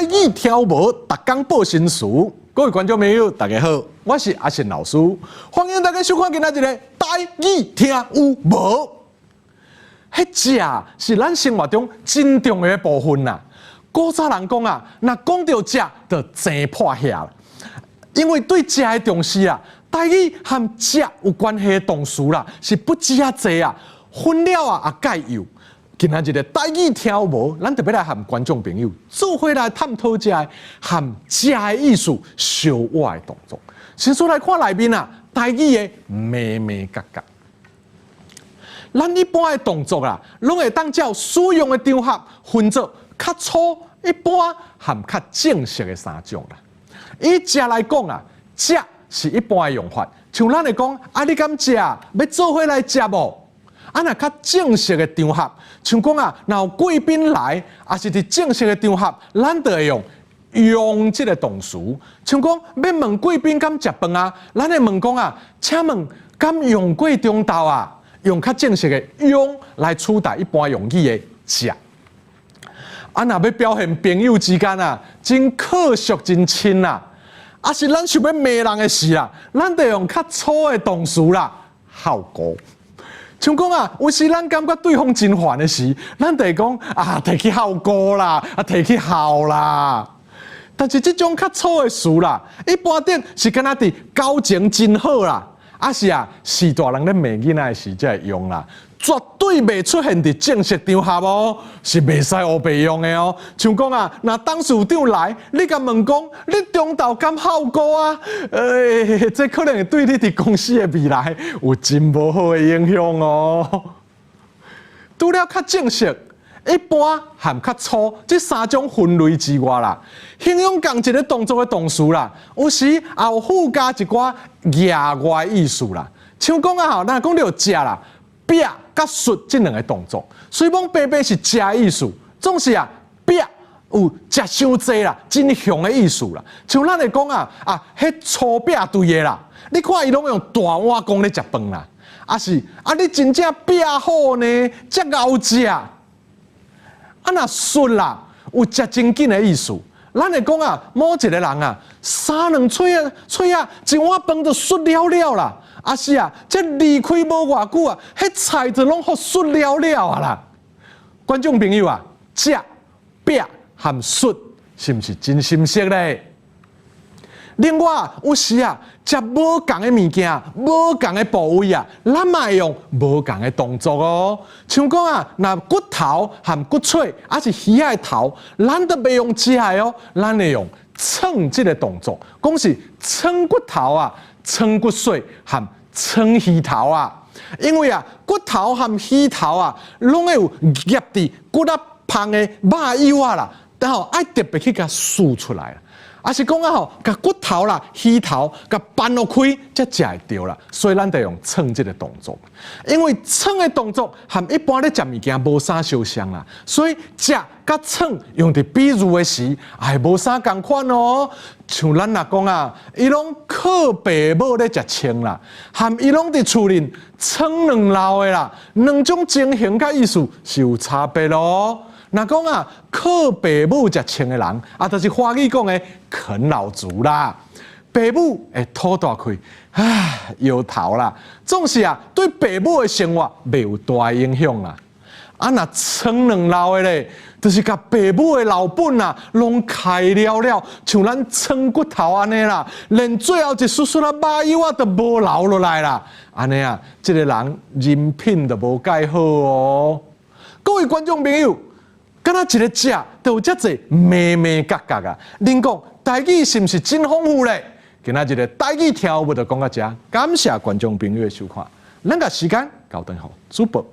台語聽有無？逐工報新詞。各位觀眾朋友，大家好，我是阿信老師，歡迎大家收看今仔日的台語聽有無？彼食是咱生活中真重要的部分啦。古早人講啊，若講著食，就生破遐啦。因為對食的重視啊，台語和食有關係的動詞啦，是不止遐濟啊，分了啊也蓋有。今仔日的台語聽有無？咱特別來和觀眾朋友做伙來探討這个和食的意思相倚的動作。先說來看內面啊，台語的眉眉角角。咱一般的動作啦，攏會當照使用的場合分做較粗、一般和較正式的三種啦。以食來講啊，食是一般的用法，像咱會講啊，你敢食？欲做伙來食無？啊，若較正式的場合，像講啊，若有貴賓來，抑是佇正式的場合，咱就會用用這个動詞。像講欲問貴賓敢食飯啊，咱會問講啊，請問敢用過中晝啊？用較正式的用來取代一般用語的食。啊，若欲表現朋友之間啊，真靠熟真親啊，抑是咱想欲罵人的時啊，咱就用較粗的動詞啦，號孤。像講啊，有時咱感覺對方真煩的時，咱就會講啊，提去號孤啦，啊，提去號啦。但是這種較粗的詞啦，一般頂是敢若佇交情真好啦，抑是啊，序大人咧罵囡仔的時才會用啦，絕對袂出現佇正式場合哦，是袂使烏白用的哦。像講啊，若董事長來，你共問講，你中晝敢號孤啊？欸，這可能會對你佇公司的未來有真無好的影響哦。除了較正式、一般和較粗這三種分類之外啦，形容仝一个動作的動詞啦，有時也有附加一寡額外意思啦。像講啊，吼，咱講著食啦，煏佮啜這兩个動作，雖罔白白是食的意思，總是啊，煏有食傷濟啦，真雄的意思啦。像咱會講啊，啊，彼粗煏對的啦，你看伊攏用大碗公咧食飯啦，抑是啊，你真正煏好呢，遮𠢕食。啊，若啜啦，有食真緊的意思。咱會講啊，某一个人啊，三兩喙仔喙仔，一碗飯就啜了了啦。抑是啊，這離開無偌久啊，彼菜就攏予啜了了啊啦。觀眾朋友啊，食、煏和啜，是毋是真心熟咧？另外，有時啊，食無仝的物件、無仝的部位啊，咱嘛會用無仝的動作哦。像講啊，若骨頭和骨髓，抑是魚仔的頭，咱都袂用食的哦，咱會用創這个動作，講是創骨頭啊、創骨髓和創魚頭啊。因為啊，骨頭和魚頭啊，攏會有夾佇骨仔縫的肉幼仔啦，然後愛特別去共挲出來。抑是講啊吼，共骨頭啦、魚頭共扳落開，才食會著啦。所以咱得用創這个動作，因為創的動作和一般咧食物件無啥相像啦，所以食佮創用佇比喻的時，也無啥仝款哦。像咱若講啊，伊攏靠爸母咧食穿啦，和伊攏佇厝裡創兩樓的啦，兩種情形佮意思是有差別囉。若講啊，靠爸母食穿的人，啊，就是華語講的啃老族啦。爸母會吐大氣，唉，搖頭啦，總是啊，對爸母的生活袂有大影響啦。啊，若創兩樓的咧，就是共爸母的老本啊，攏開了了，像咱創骨頭按呢啦，連最後一絲絲仔肉幼仔都無留落來啦。按呢啊，這个人人品就無蓋好哦。各位觀眾朋友，敢若一个食，就有遮濟眉眉角角啊！恁講台語是毋是真豐富咧？今仔日的台語聽有無就講到遮，感謝觀眾朋友的收看，咱共時間交轉予主播。